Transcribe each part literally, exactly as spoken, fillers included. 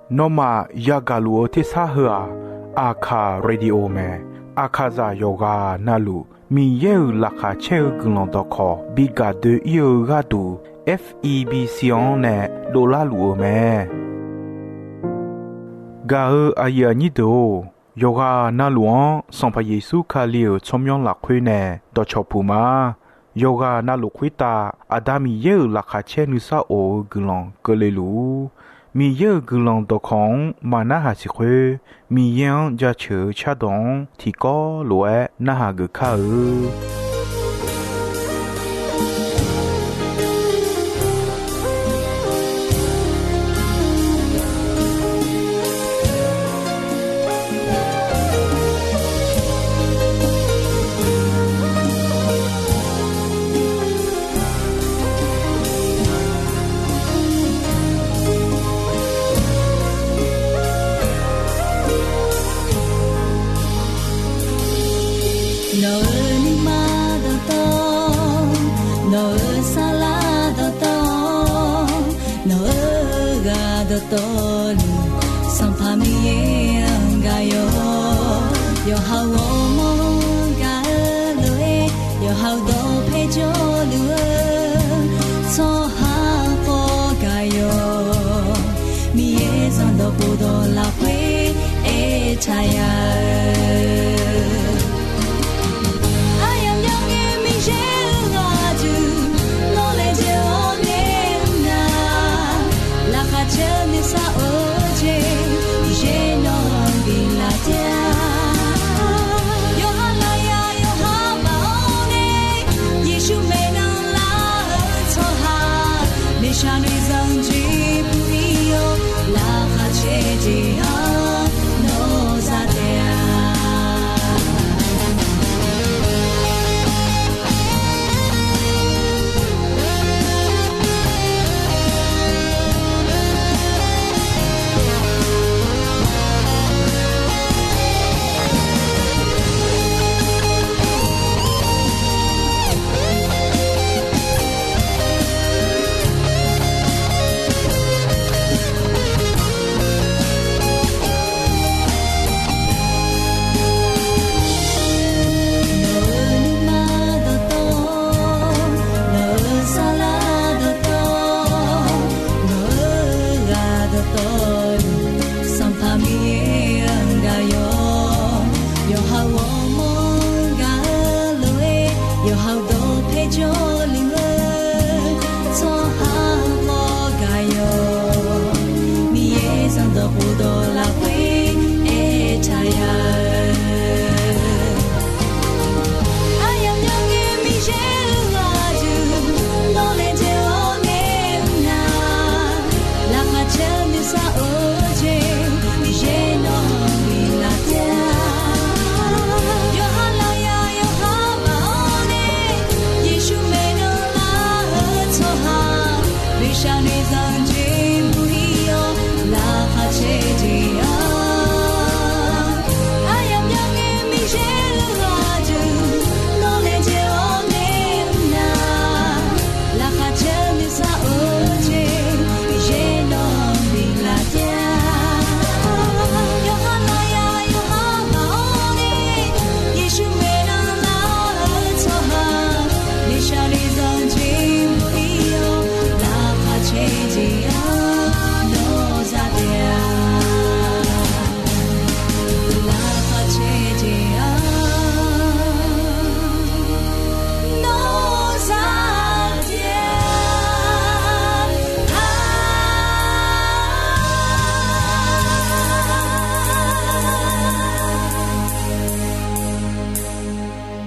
Nawmaf yagaq luf-eu tersar heu-aq, Aqkaq Radio mae. Aqkaqzaq yawqghaq navluf Miqyaer-euq laqkhaq caer-eu guiqlanq dawqkawq bi gaq doe-ir-eu gharduq, F E B C-anr nae dovlar luf-eu mae. Gaq-eu aqyuif aqnyir deuq-or, yawqghaq navluf-anr Sanqpaq Yeqsur Kali-euq tsawrmyanr lafkhoer nae dawqcawq puq ma. Yawqghaq navluf khoertav Aqda Miqyaer-euq laqkhaq caer nuisar of-eu guiqlanq keuvle luf-ur. Miqyaer-euq guiqlanq dawqkawq-anr maqnarhaq siq khoer, Miqyaer-anr jaceuq-eu cardawq-anr tiqkawv lof-aer narhaq geuf kar-eu. Nawq-euq nuima dawqtawv, nawq-euq saflar dawqtawv, nawq-euq ghaq dawqtawvluf, Sanqpaq Miqyaer-anr gaq yawq. Yawqha-euq ghawrmawr-anr gaq-eu lof-aer, yawqha-euq dawqpae jawrluf-eu tsawrhaq khawf gaq yawq. Miqyaer zanqdawq khofdawq lafkhoer aertaq ya-eu, aryamq yangae Miqyaer-euq ghaq duq, nawr laejae-awr nae mr nar, laqkhaq caer nuisar of-eu jeq, Miqyaer nawq-anr biflaf taef-a. Yawqha lafyaq yawqha baf-awr nae, Yeqsur maeqnan lar-eu tsawrhaq, noeqshaq noeqzanq jeq puq-ir-awr, laqkhaq caer jeq-anr nawr za taef-a. Nawq-euq nuima dawqtawv, nawq-euq saflar dawqtawv, nawq-euq ghaq dawqtawvluf, Sanqpaq Miqyaer-anr gaq yawq. Yawqha-euq ghawrmawr-anr gaq-eu lof-aer, yawqha-euq dawqpae jawrluf-eu tsawrhaq khawf gaq yawq. Miqyaer zanqdawq khofdawq lafkhoer aertaq ya-eu, aryamq yangae Miqyaer-euq ghaq duq, nawr laejae-awr nae mr nar, laqkhaq caer nuisar of-eu jeq, Miqyaer nawq-anr biflaf taef-a. Yawqha lafyaq yawqha baf-awr nae, Yeqsur maeqnan lar-eu tsawrhaq, noeqshaq noeqzanq jeq puq-ir-awr, laqkhaq caer jeq-anr, aryamq yangae Miqyaer-euq ghaq duq, nawr laejae-awr nae mr nar, laqkhaq caer nuisar of-eu jeq, Miqyaer nawq-anr biflaf taef-a. Yawqha lafyaq yawqha baf-awr nae, Yeqsur maeqnan lar-eu tsawrhaq, noeqshaq noeqzanq jeq puq-ir-awr, laqkhaq caer jeq-anr nawr za taef-a. Laqkhaq caer jeq-anr nawr za taef-a.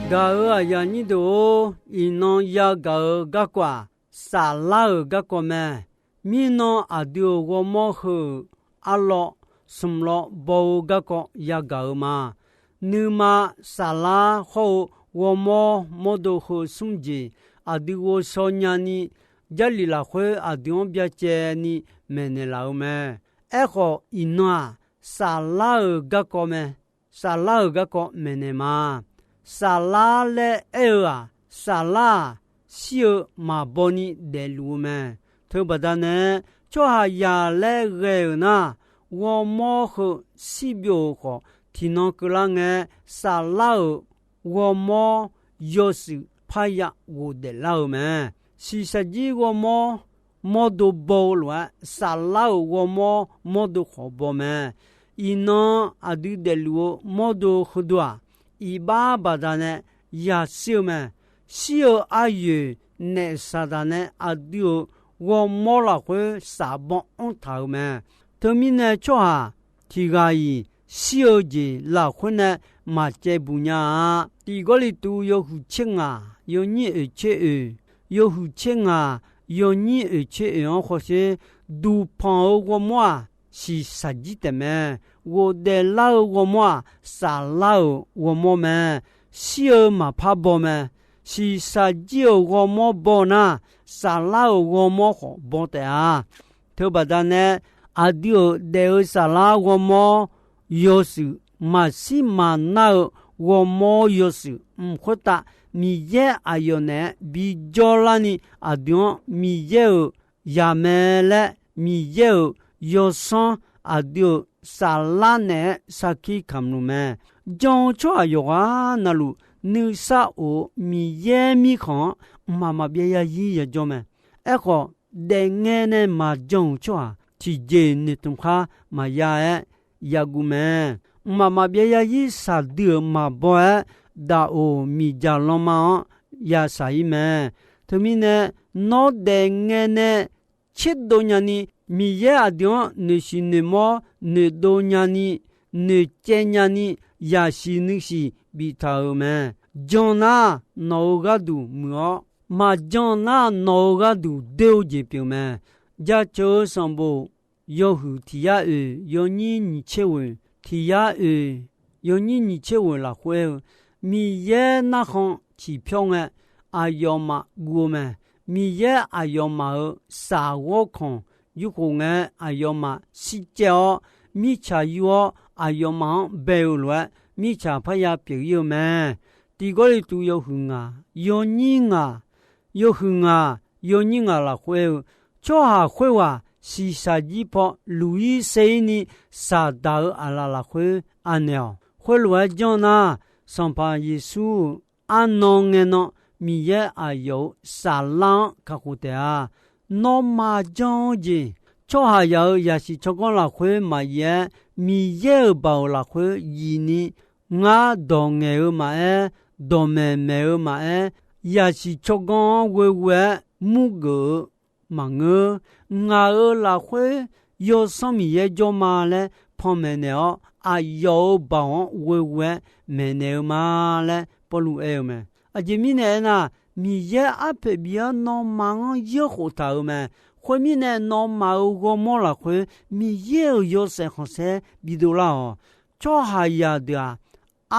Gaq-euq aqyuif aqnyir deuq-or, iqnan yagaq-eu garkawv-aq, saflar-euq garkawv mae. Mirnan aqdui-euq ghawrmawr heu-euq arlawv smq lawv baw-eu garkawv yagaq-eu ma. Nuima saflar hawr-eu ghawrmawr mawrdo heu smr jeq aqdui ghovshaw nyani, Jarlif lafkhoer aqdui-anr byacaevni maeqnaeq laf-eu mae. Aerkhawf, iqnan-aq, saflar-euq garkawv mae. Saflar-euq garkawv maeqnaeq ma. Saflar laer aer-eu-aq, saflar-aq, shir-eu maqbaw ni daefluf-eu mae. Teubaqda nae, tsawrhaqzaq laer ghae-euq nar, ghawrmawr heu shirbyov-euq khawf, tiqnan keuvlar ngae, saflar-euq ghawrmawr yawshuif parya ghofdaef lar-eu mae. Shiqshaq jir ghawrmawr mawrdo baw-eu lof-aer, saflar-euq ghawrmawr mawrdo khawf baw mae. Iqnan aqdui daefluf-eu mawrdo heudeuq-aq, iqbax baqdanae yashir-eu mae. Shir-eu aryoeq naef Saqdaq nae aqdui-euq ghawrmawr lafkhoer safbaw anr taq-euq mae. Teumirnae tsawrhaq tiq ghaq-iq shir-eu jeq lafkhoer nae maqcaev buq nya-a. Tiq Gawrliqtu yawhuiq tser ngaq yawnyir oeq tser oeq, yawhuiq tser ngaq yawnyir oeq tser oeq-anr hawsher, duqpanq-eu ghawrmawr-aq, shiqshaq jir taefmae. Ghofdaef lar-eu ghawrmawr-aq, saflar-euq ghawrmawr mae. Shir-eu maqpar baw mae. Shiqshaq jir-euq ghawrmawr baw nar, saflar-euq ghawrmawr khawf baw taef-a. Teubaqda nae, aqdui-euq daef-eu saflar ghawrmawr yawshuif, maqshir maqnar-eu ghawrmawr yawshuif mq khoertav, Miqyaer aqyawf naeq-aer bijawr larni aqdui-anr Miqyaer-euq zaqmae laer, Miqyaer-euq yawsanr aqdui-euq saflar naeq-aer sarkir kamq luf mae. Jan-eu tsawrhaq yawqghaq navluf, nuisar of-eu Miqyaer mirkhanq-anr mqmaq maqbyav yazir yajawr mae. Aerkhawf, daefngae nae maqjan-euq tsawrhaq tiqjeq noeqtmq khar maqya-aer yaguv mae. Mqmaq maqbyav yazir shaqdui-euq maqbaw-aer, daqoq miqdzaq lanma-anr yashaq-ir mae. Teumirnae, nawr daefngae nae tserdov nyani, Miqyaer aqdui-anr noeqshiq noeqmawr noeqdov nyani, noeqcaev nyani, yasiq nuisiq biftaq-euq mae. Jan nar, nawq-euq gharduq muiq-awr, maqjan nar, nawq-euq gharduq doer-eu jeq pyeuf mae. Jaceuq-eu sanqbof yawhuiq tiq yar oeq yawnyir nyiq tser ghoeq, tiq yar oeq yawnyir nyiq tser ghoeq lafkhoer-eu, Miqyaer narkhan ciqpyawr ngae, aqyawfmaf guv-eu mae. Miqyaer aqyawfmaf-euq shaq ghawrkhanq yurkhof ngae, aqyawfmaf shircaev-awr, mirtsaq yur-awr, aqyawfmaf-anr bae-eu lof-aer, mirtsaq parya pyeuf-ir-eu mae. Tiq Gawrliqtu yawhuiq ngaq yawnyir ngaq, yawhuiq ngaq yawnyir ngaq lafkhoer-eu, tsawrhaq khoerghaq shiqshaq jir paw luq-ir ser-ir ni, Saqdaq-euq aqlaf lafkhoer anaeq-awq. Khoerlof-aer janr nar, Sanqpaq Yeqsur-euq arnan ngae nan Miqyaer aqyawf-euq saflar-anr kakhof taef-a. Nawmaf jan-eu jeq, tsawrhaqzaq-euq zaqsiq tsawrganr lafkhoer maqyaer-aer, Miqyaer-euq baoq lafkhoer yif ni, ngar dawq ngaeq-eu maqaer, dawqmaeq maeq-eu maqaer, zaqsiq tsawrganr-anr ghoeghoe-aer murgeuf-eu maqngeur. Ngaq-euq lafkhoer Yawsanr Miqyaer jawr ma laer panmaeq naeq-awr, aqyawf-euq baoq-anr ghoeghoe-aer maeqnaeq-eu ma laer Pawrluv aer-eu mae. Aqjeq mirnae aernar, Miqyaer arpoeq bif-awr nawmaf-anr yaerkhof taq-euq mae. Khoermirnae, nawmaf-euq ghawrmawr lafkhoer Miqyaer-euq yawshaef khanqsaer bidov lar-awq. Tsawrhaqzaq deuq-aq,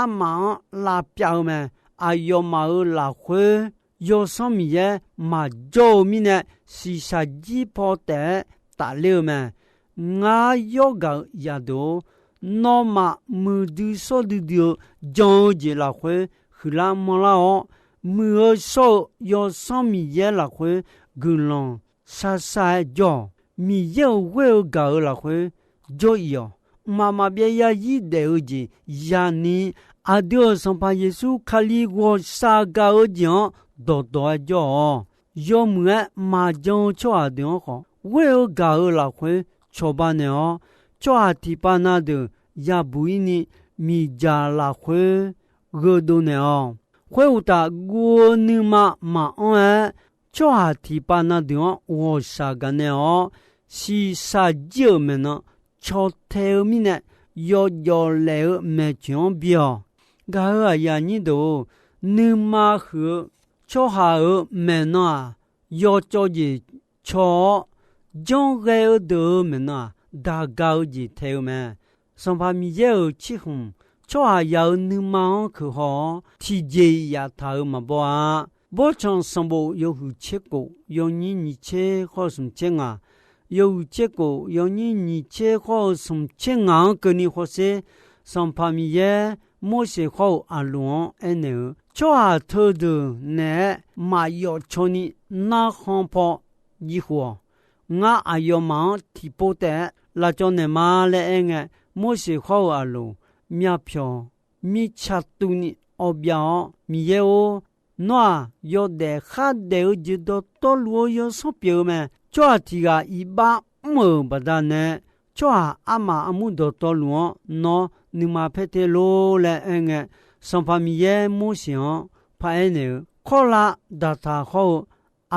armaf-anr lavpyav-eu mae. Aqyawfmaf-euq lafkhoer Yawsanr Miqyaer maqjawr-eu mirnae, shiqshaq jir paw taef-aer tafler-eu mae. Ngar yawrgaq-euq zaqdeuq-or, nawmaf muiqdui shawrdui dui-eu jan-eu jeq lafkhoer huiqlar manrlar-awr, muiq-eu shawr-eu Yawsanr Miqyaer lafkhoer guiqlanq sharshar-aer jawr-awq. Miqyaer-euq ghoer-eu gaq-euq lafkhoer jawr-ir-awq. Mqmaq maqbyav yazir daef-eu jeq yani, aqdui-euq Sanqpaq Yeqsur Kali ghawqshaq gaq-eu jeq-anr dawqdawq-aer jawr-awq. Yawmuiq-aer maqjan-eu tsawrhaq deuq-anr khawf, ghoer-eu gaq-euq lafkhoer cawba naeq-awr, tsawrhaq tiqpav na deuq yabuq-ir ni miqdzaq lafkhoer gheudov naeq-awq. Khoeruqtaf, guv-eu nuima maqanr-aer, tsawrhaq tiqpav na deuq-anr ghawqshaq gaqnaeq-awr, shiqshaq jir-euq maeqnan caw tae-eu mirnae, yawjawf laef-eu maeqtsoeq-anr bi-awq. Gaq-euq aqyuif aqnyir deuq-or, nuima huiq-eu tsawrhaq-euq maeqnan-aq, yawcawv jeq caw-awr, janr ghae-eu deuq-euq maeqnan-aq, daq ga-eu jeq tae-eu mae. Sanqpaq Miqyaer-euq tsirkhmq, tsawrhaqzaq-euq nuima-anr keuq haw-awr, tiqjeq-iq yaftaq-euq maqbaw-a. Bawrtsanq sanqbof yawhuiq tser kof, yawnyir nyiq tser khawr-eu smq tser ngaq, yawhuiq tser kof, yawnyir nyiq tser khawr-eu smq tser ngaq-anr keuvni hawsher. Sanqpaq Miqyaer Morseq khawr-euq Aqloq-anr aernaeq-eu, tsawrhaq teudeuq naeq-aer maqyawf caw ni narkhan paw jiv khof-awq. ngar aqyawfmaf-anr tiqpov taef-aer lavcawv naeqma laer aerngae, Morseq hawr-eu Aqloq myavpyawq mirtsaq tuvni awbyav-awr, Miqyaer-or, nawr-aq yawdaef khardaef-eu jeq dawqtawvluf-eu yawsanr pyeuf-eu mae. Tsawrhaq tiq ghaq iq bar mr-euq baqdanae, tsawrhaq armaf armur dawqtawvluf-anr nawr nuima paer te lor laer aerngae, Sanqpaq Miqyaer Morseq-anr paraer naeq-eu, Kawrlav Daqtaq hawr-eu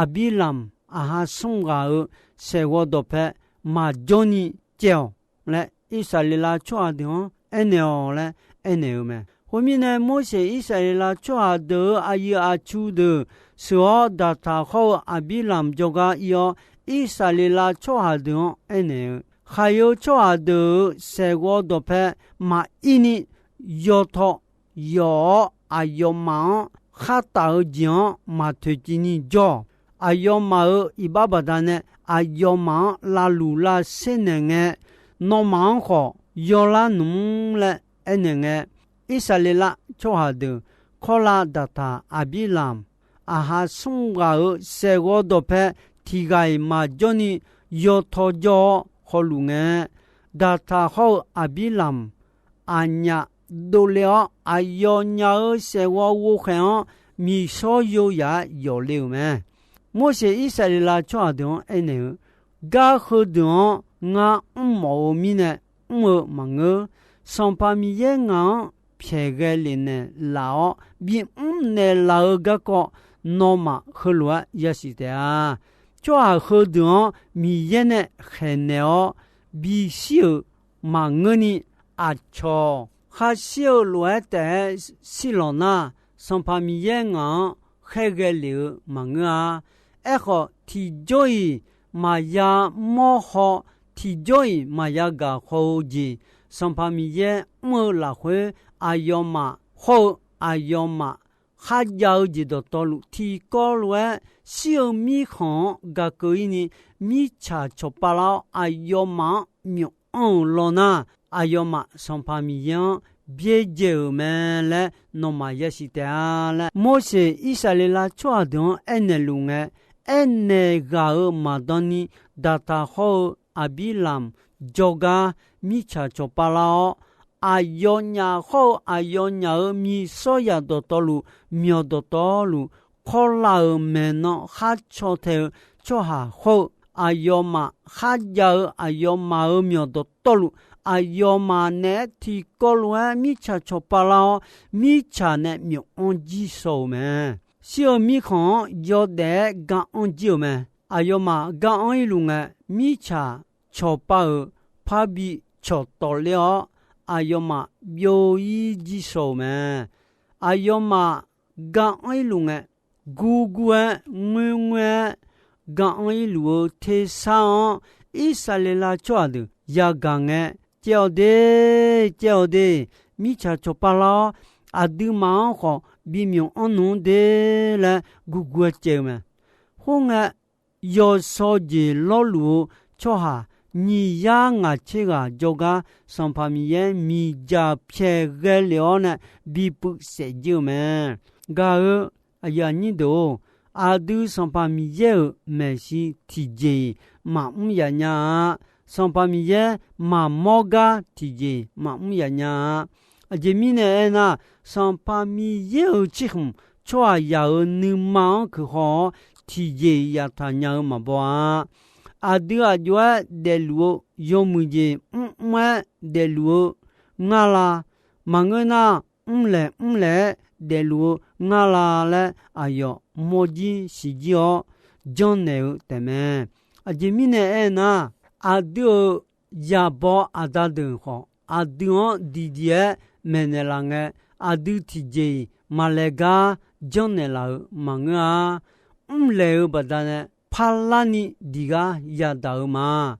Aqbirlamq aqha smr ghaq-euq saeqghawv dawqpae maqjawr ni caev-awq laer, Irsaqleqlav tsawrhaq deuq-anr aernaeq-awq laer aernaeq-eu mae. Khoermirnae, Morseq Irsaqleqlav tsawrhaq deuq-euq aqyuif aqtsu deuq sheuq-awr, Daqtaq hawr-eu Aqbirlamq jawrgar ir-awr, Irsaqleqlav tsawrhaq deuq-anr aernaeq-eu, Khaqyeu tsawrhaq deuq-euq saeqghawv dawqpae maqir ni yawtaw yawf-awr, aqyawfmaf-anr khartaf-eu jeq-anr maq toeqciv ni jawr-awq. Aqyawfmaf-euq iq bar baqdanae aqyawfmaf-anr lavluf lavsher naeqngae, nawmaf-anr khawf yawlar nmr laer aernaeq ngae, Irsaqleqlav tsawrhaq deuq Kawrlav Daqtaq Aqbirlamq aqha smr ghaq-euq saeqghawv dawqpae tiq ghaq-iq maqjawr ni yawtaw jawr-awr hawluf ngae, Daqtaq hawr-eu Aqbirlamq aqnyaf dovle-awr, aqyawfnyaf-euq saeqghawv ghovkhaeq-anr miqshawr yo yaf-aer yawf le-euq mae. Morseq Irsaqleqlav tsawrhaq deuq-anr aernaeq-eu, Gar heudeuq-anr ngar mrmawf-eu mirnae mr-eu maqngeur. Sanqpaq Miqyaer ngaq-anr pyaeq ghae lef naeq laf-awr, bimr naeq laf-eu garkawv nawmaf heulof-aer yasiq taef-a. Tsawrhaq heudeuq-anr Miqyaer nae khaeqnaeq-awr bishir-euq maqngeur ni, aqcawq khar shir-eu lof-aer taef-aer shirlawq nar, Sanqpaq Miqyaer ngaq-anr khaerghae lef-eu maqngeur-a. Aerkhawf, tiqjawr-iq maqya mawr haw, tiqjawr-iq maqya gaq haw-eu jeq, Sanqpaq Miqyaer mr-eu lafkhoer aqyawfmaf hawr-eu aqyawfmaf kharjav-eu jeq dawqtawvluf tiqkawv lof-aer shir-eu mirkhanq-anr gaq keuv-ir ni, mirtsaq cawqpav lar-awr aqyawfmaf-anr myof anr-euq law nar, aqyawfmaf Sanqpaq Miqyaer-anr byaerdzae-euq mae laer nawmaf yasiq taef-a laer, Morseq Irsaqleqlav tsawrhaq deuq-anr aernaeq luf ngae, aernaeq ghaq-euq maqdanni, Daqtaq hawr-eu Aqbirlamq jawrgar mirtsaq cawqpav lar-awr, aqyawfnyaf hawr-eu aqyawfnyaf-euq miqsawryaf dawqtawvluf, myawq dawqtawvluf, kawrlav-euq maeqnan khar caw tae-eu tsawrhaq hawr-eu, aqyawfmaf kharjav-eu aqyawfmaf-euq myawq dawqtawvluf, aqyawfmaf naeq-aer tiqkawv lof-aer mirtsaq cawqpav lar-awr, mirtsaq nae myof anr jir shaw-euq mae. Shir-eu mirkhanq-anr yawdaef-aer ga anr jir-euq mae. Aqyawfmaf ga anr-ir luf ngae, mirtsaq cawqpav-euq parbi cawqtawf ler-awr, aqyawfmaf byov-ir jir shaw-euq mae. Aqyawfmaf ga anr-ir luf ngae, gurgur-aer ngoerngoer-aer ga anr-ir luf-eu tersar-anr, Irsaqleqlav tsawrhaq deuq yagaq ngae, Caev-awq de, caev-awq de, mirtsaq cawqpav lar-awr, aqduimaf-anr khawf bimyawf anr nmr de laer gurgur-aer caev-eu mae. Khoerngae, yawshawr jeq lawrluf-eu tsawrhaq nyiq yar ngaq tser ghaq jawrgar, Sanqpaq Miqyaer miqdzaq pyaeq ghae lef-awr nae bipuiv saef jir-eu mae. Gaq-eu aqyuif aqnyir deuq-or, aqdui Sanqpaq Miqyaer-euq maeqshi tiqjeq-iq maqmr yaf nya-a. Sanqpaq Miqyaer maqmawr gar tiqjeq-iq maqmr yaf nya-a. Aqjeq mirnae aernar, Sanqpaq Miqyaer-euq tsirkhmq tsawrhaqzaq-euq nuima-anr kuiqhaw-awr, tiqjeq-iq yaftaq nya-eu maqbaw-a. Aqdui aqjox-aer daefluf-eu yawmuiq jeq mrmr-aer daefluf-eu ngar la? Maqngeur nar, mrlaeq mrlaeq-aer daefluf-eu ngar la laer aqyawf mawrjir siqjir-awr janrnaeq-eu taefmae. Aqjeq mirnae aernar, aqdui-euq yabaw aqda deuq khawf, aqdui-anr diqdiq-aer maeqnaeq laf ngae, aqdui tiqjeq-iq maqlaeq gar janrnaeq laf-euq maqngeur-a. Mrlaeq-eu baqdanae parlarni diqgar yadaq-eu ma.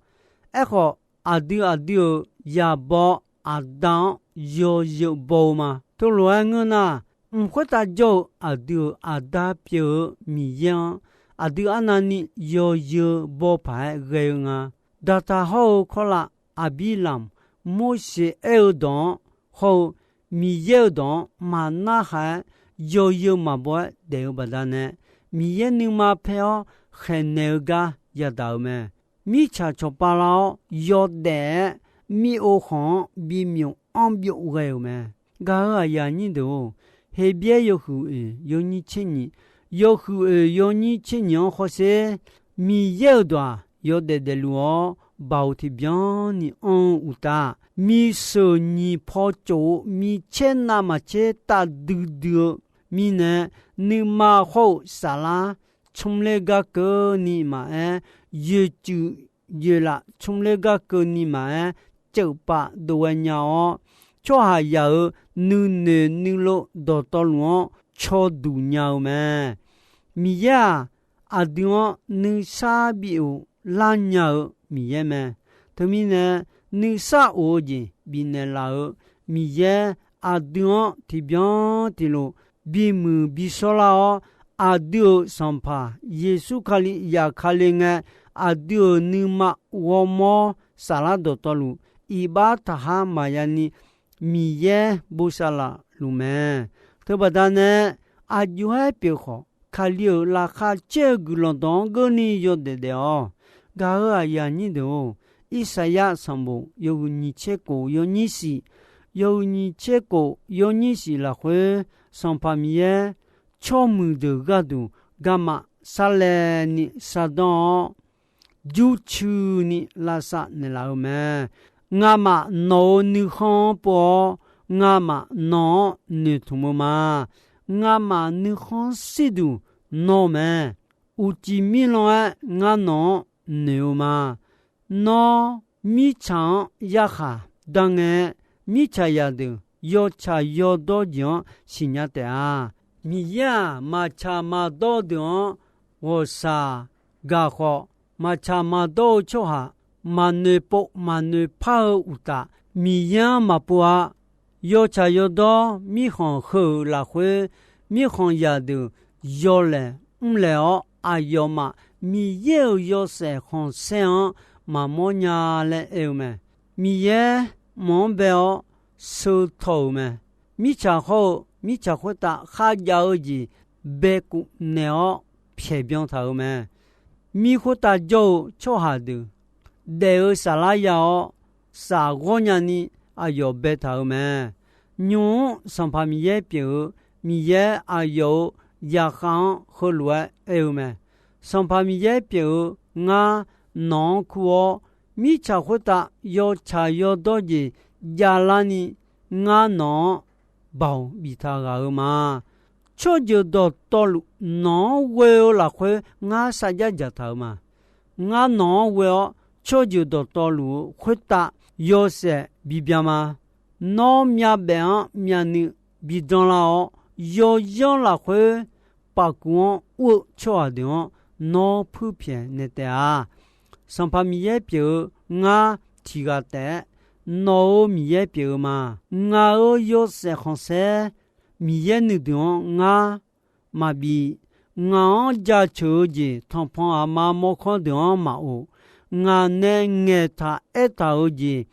Aerkhawf, aqdui aqdui-euq yabaw aqda-anr yawzeu baw-eu ma. Teulof-aer ngeur nar, mq khoertav jawr-eu aqdui-euq Aqda pyeuf-eu Miqyaer-anr, aqdui arnavni yawzeu baw paq-aer ghae-eu nga. Daqtaq hawr-eu kawrlav Aqbirlamq, Morseq aer-eu dawq-anr hawr-eu Miqyaer-euq dawq-anr maqnarhaq-aer, yawzeu maqbaw-aer daef-eu baqdanae, Miqyaer nuima paer-awr khaeqnaeq-eu gar yadaq-eu mae. mirtsaq cawqpav lar-awr yawdaef-aer mir-ov khanq-anr bimyof-anr byov ghae-euq mae. Gaq-euq aqyuif aqnyir deuq-or, Heqbyaer yawhuiq oeq yawnyir tser nyiq, yawhuiq oeq yawnyir tser nyiq-anr hawsher, Miqyaer-euq dawq-aq yawdaef daefluf-awr, baoq tiqbyan ni anr-eu uqtaf, miqsheuq nyiq paw tsof-eu micaer navmaqtser taf duidui-eu mirnae, nuima hawr-eu saflar tsmr ler gar keuvni maqaer, yoeqtsuif yoeqlaf tsmr ler gar keuvni maqaer, ceuf paf dov ghae nya-awr, tsawrhaqzaq-euq nuinoeq nuilov dawqtawvluf-anr caw duq nya-eu mae. Miqyaer-aq, aqdui-anr nuisar bif-euq lar nya-eu Miqyaer mae. Teumirnae, nuisar of-eu jeq bifnaeq laf-euq Miqyaer, aqdui-anr tiqbyan tiqlof bimuiq bishawr lar-awr, aqdui-euq Sanqpaq Yeqsur Kali yaf Kali ngae, aqdui-euq nuima ghawrmawr saflar dawqtawvluf, iqbax taqkhar maqya ni Miqyaer bosav laf luf mae. Teubaqda nae, aqjox-aer pyeuf khawf, Kali-euq laqkhaq caer-eu guiqlanq dawq-anr geurni yawdaef daef-awq. Gaq-euq aqyuif aqnyir deuq-or, Irsaqyar sanqbof yawhuiq nyiq tser kof yawnyir shif, yawhuiq nyiq tser kof yawnyir shif lafkhoer, Sanqpaq Miqyaer tsawrmuiq deuq gharduq garma sarlaevni sardanr-awr, jurcuini lavsav naeqlaf-eu mae. Ngamaf nawq-euq nuikhanr-anr pov-awr, ngamaf nawq-anr noeqtmq-eu ma. Ngamaf nuikhanr shirduq nawr mae. Uqcif mirlan-aer ngar nawq-anr noeq-eu ma. Nawr mirtsaq-anr yarkhaq dar ngae, mirtsaq zaqdeuq yawtsaq yawdawr jeq-anr siqnya taef-a. Miqyaer-aq, maqtsaq maqdawr deuq-anr ghawqshaq gaq khawf, maqtsaq maqdawr-eu tsawrhaq maqnoeq pov maqnoeq par-eu uqtaf, Miqyaer-anr maqpov-a. Yawtsaq yawdawr mirkhanq heu-euq lafkhoer, mirkhanq zaqdeuq yawlaeq mrlaeq-awr, aqyawfmaf Miqyaer-euq yawshaef khanqsaer-anr maqmawr nya laer aer-eu mae. Miqyaer mq-anr bae-awr sheu tawq-euq mae. Mirtsaq hawr-eu mirtsaq khoertav kharjav-eu jeq baekuf naeq-awr pyaeq byan taq-euq mae. Mir khoertav jawr-eu tsawrhaq deuq daef-eu saflar ya-awr, saf ghawr nyani aqyawf baetaq-euq mae. Nymq-mr Sanqpaq Miqyaer pyeuf-eu, Miqyaer aqyawf-euq zaqkhav-anr heulof-aer aer-eu mae. Sanqpaq Miqyaer pyeuf-eu, ngar nawq-anr kur-awr, mirtsaq khoertav yawtsaq yawdawr jeq javlarni, ngar nawq-anr baoq biftaq ghaq-euq ma. Tsawrjeuq dawqtawvluf nawq-anr ghoe-eu lafkhoer ngar sarjax dzaqtaq-euq ma. Ngar nawq-anr ghoe-awr, tsawrjeuq dawqtawvluf-eu khoertav yawshaef bibya ma. Nawr myavbaef-anr myavnuiv bidanlar-awr, yawzanr lafkhoer pafkuv-anr ur-eu tsawrhaq deuq-anr nawr puirpyaeq naeq taef-a. Sanqpaq Miqyaer pyeuf-eu, ngar tiq ghaq taef-aer nawq-euq Miqyaer pyeuf-eu ma. Ngaq-euq yawshaef khanqsaer Miqyaer nuideuq-anr ngar maqbif. Ngaq-anr jaceuq-eu jeq tanqpanq aqma mawrkawr deuq-anr maqof. Ngaq nae ngaeqtaq aertaq-eu jeq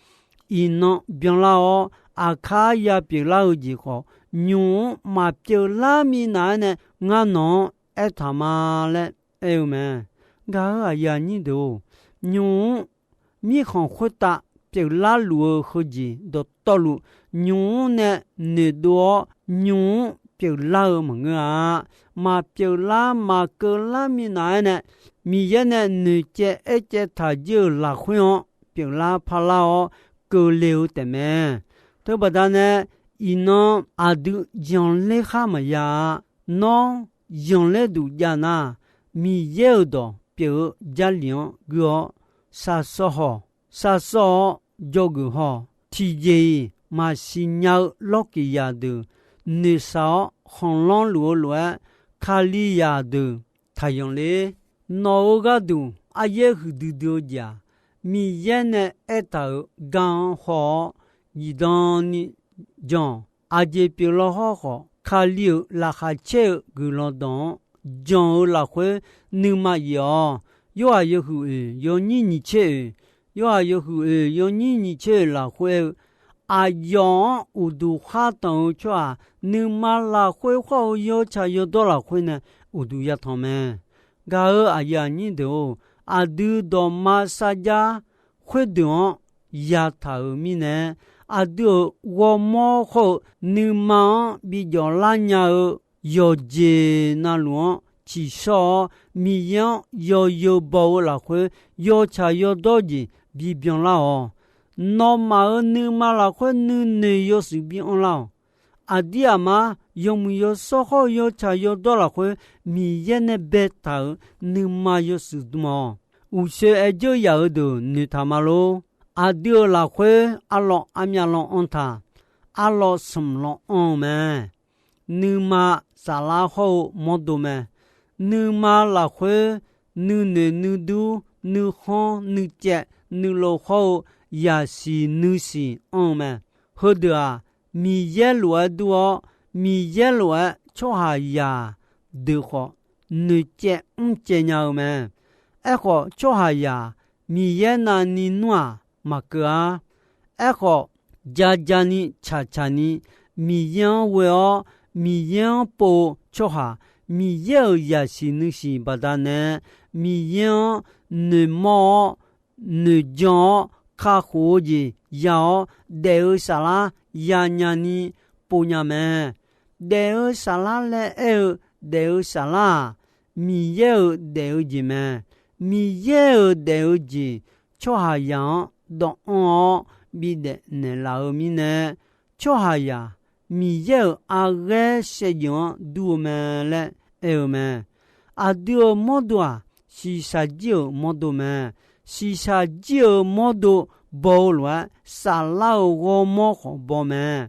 iqnan byanlar-awr, aqkar ya pyeuflar-eu jeq khawf, nymq-mr maqpyeuf lar minav-aer nae ngar nawq-anr aertaq ma laer aer-eu mae. Gaq-euq aqyuif aqnyir deuq-or, nymq-mr mirkhanq khoertav pyeuflar luf-eu heujeq dawqtawvluf, nymq-mr nae noeqdov-awr, nymq-mr pyeuflar-eu maqngeur-a. Maqpyeuflar maqkeuvlar minav-aer nae, Miqyaer nae noeqcaev aercaev taq jir-euq lafkhoer-anr pyeuflar parlar-awr keuvle-eu taefmae. Teubaqda nae, iqnan aqdui janler khar maqya-a. Nawr janler duq jav nar, Miqyaer-euq dawq pyeuf-eu Jarlif-anr gui-awr, shaqsawv hawq, shaqsawv-awr dzawgeuf haw. Tiqjeq-iq maqsiq nya-eu lawrkiq zaqdeuq noeqshaq-awr khanqlanr luf-eu lof-aer, Kalizaq deuq taqyanq ler. Nawq-euq gharduq aryaer huiqdui dui-eu jeq-aq, Miqyaer nae aertaq-euq gar-anr haw-awr, zifdan ni jan-awq. Aqjeq pyeuf law hawr khawf, Kali-euq laqkhaq caer-eu guiqlanq dawq-anr jan-eu lafkhoer nuima yif-awq. Yorhaq yawhuiq oeq yawnyir nyiq tser oeq, Yorhaq yawhuiq oeq yawnyir nyiq tser oeq lafkhoer aer-eu, aqyawf-anr uqduq khar tanq-eu tsawrhaq nuima lafkhoer khawr-eu yawtsaq yawdawr lafkhoer nae uqduq yatanq mae. Gaq-euq aqyuif aqnyir deuq-or, aqdui dawqma sarjax khoerdeuq-anr yataq-euq mirnae, aqdui-euq ghawrmawr khawr-eu nuima-anr bijawf lar nya-eu yawqjeq navluf-anr tsiqshawr-awr, Miqyaer-anr yawzeu baw-eu lafkhoer yawtsaq yawdawr jeq bibyan lar-awq. Nawmaf-euq nuima lafkhoer nuinoeq yawshuif bi anr lar-awq. Aqdir aqmar yawmuiq yawshawr khawr-eu yawtsaq yawdawr lafkhoer Miqyaer nae baetaq-euq nuima yawshuif dm-awq. Uqshoe aer dzeur yaf-eu deuq noeqtaq ma lor. Aqdui-euq lafkhoer arlawq armyav lan anr taq, arlawq smq lan anr-eu mae. Nuima saflar hawr-eu mawrdo mae. Nuima lafkhoer nuinoeq nuidur nuikhanr nuicaev nuilov hawr-eu yasiq nuisiq anr-eu mae. Heudeuq-aq, Miqyaer lof-aer dur-awr, Miqyaer lof-aer tsawrhaqzaq deuq khawf noeqcaev mrcaev nya-eu mae. Aerkhawf, tsawrhaqzaq Miqyaer navni nmr-aq maqkeuv-ar. Aerkhawf, jaja ni tsaqtsaq ni Miqyaer-anr ghoe-awr, Miqyaer-anr pov-eu tsawrhaq, Miqyaer-euq yasiq nuisiq baqdanae, Miqyaer-anr noeqmawr-awr, noeqjan-awr, kakhof-eu jeq ya-awr, daef-eu saflar yanya ni povnya mae. Daef-eu saflar laer aer-eu daef-eu saflar-aq, Miqyaer-euq daef-eu jeq mae. Miqyaer-euq daef-eu jeq tsawrhaqzaq-anr dawv anr-awr bidaef naeqlaf-eu mirnae, tsawrhaqzaq Miqyaer-euq arghaer shaevdzeuf-anr dur-eu mae laer aer-eu mae. Aqdui-euq mawrdo-aq, shiqshaq jir-euq mawrdo mae. Shiqshaq jir-euq mawrdo baw-eu lof-aer, saflar-euq ghawrmawr khawf baw mae.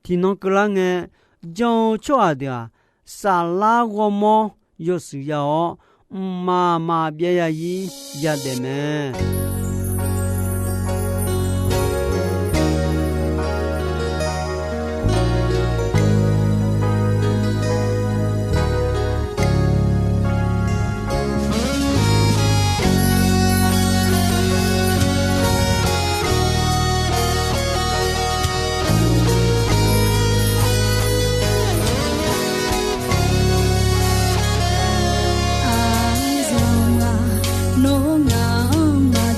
Tiqnan keuvlar ngae, jan-eu tsawrhaq deuq-aq, saflar ghawrmawr yawshuif ya-awr, mqmaq maqbyav yazir yadaef mae. Aqzaq-aq, nawr ngaq-anr maq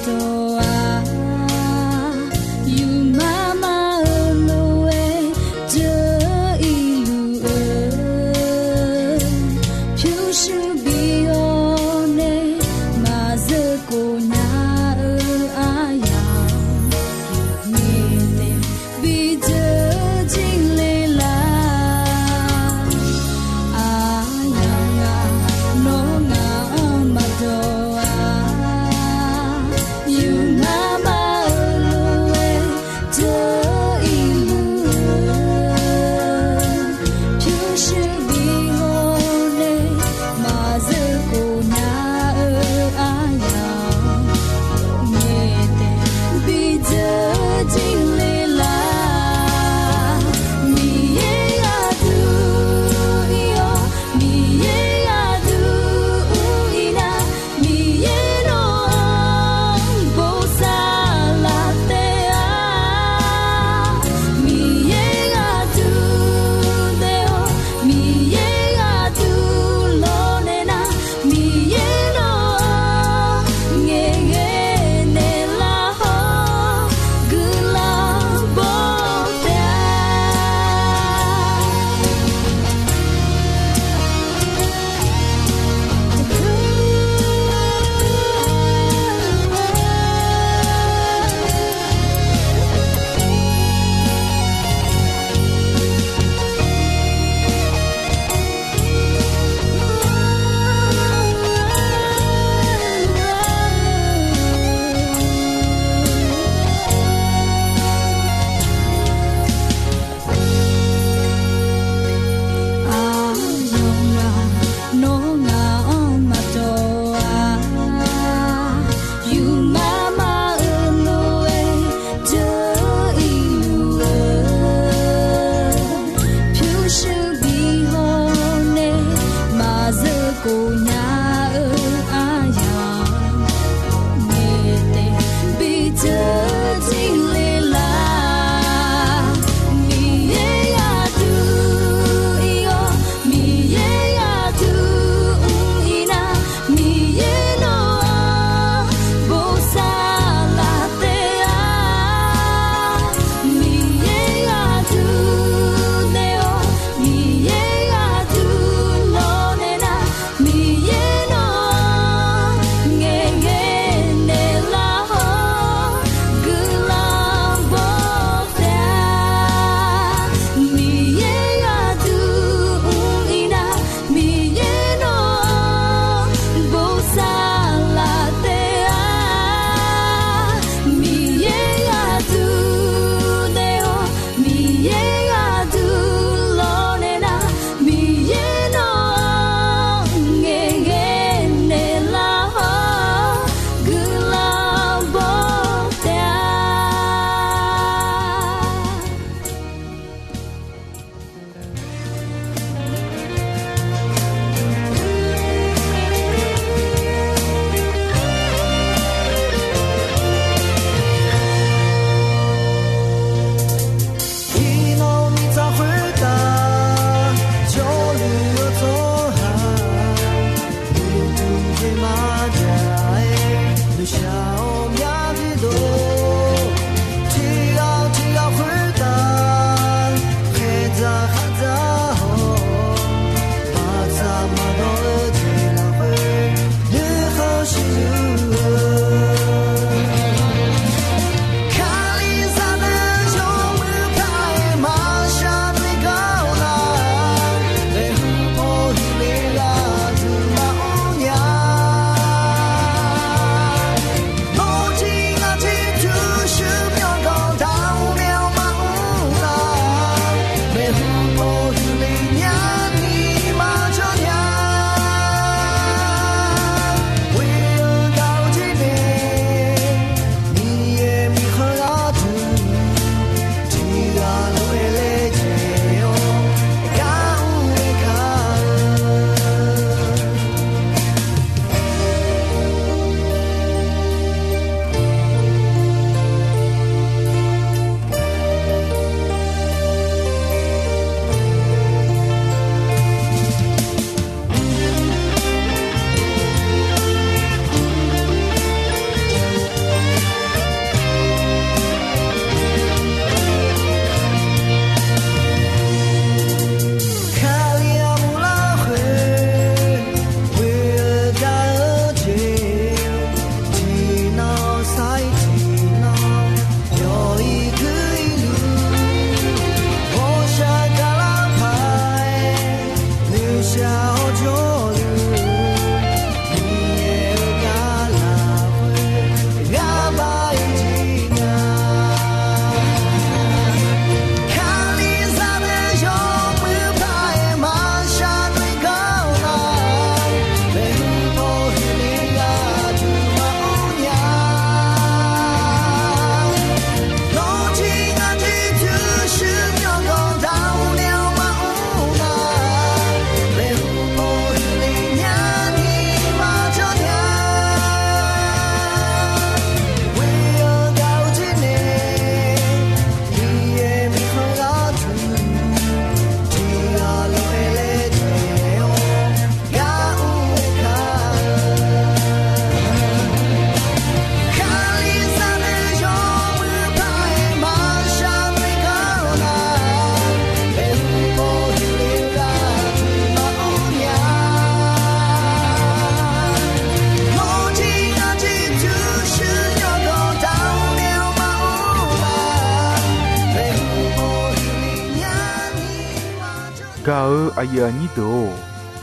Gaq-eu aqyuif aqnyir deuq-or,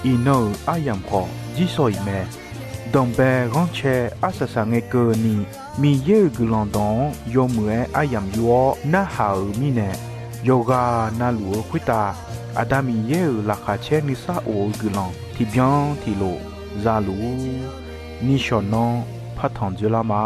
iqnan-euq aryamq khawf jirsawq iq mae. Danqbae ghanrcae arsaq saqngae keuvni, Miqyaer-euq guiqlanq dawq-anr yawmuiq-aer aryamq yur-awr narhaq-euq mirnae, yawqghaq navluf-eu khoertav Aqda Miqyaer-euq laqkhaq caer nuisar of-eu guiqlanq tiqbyan tiqlof za luf-ur. Nishawq nanr partanq dzoerlar ma.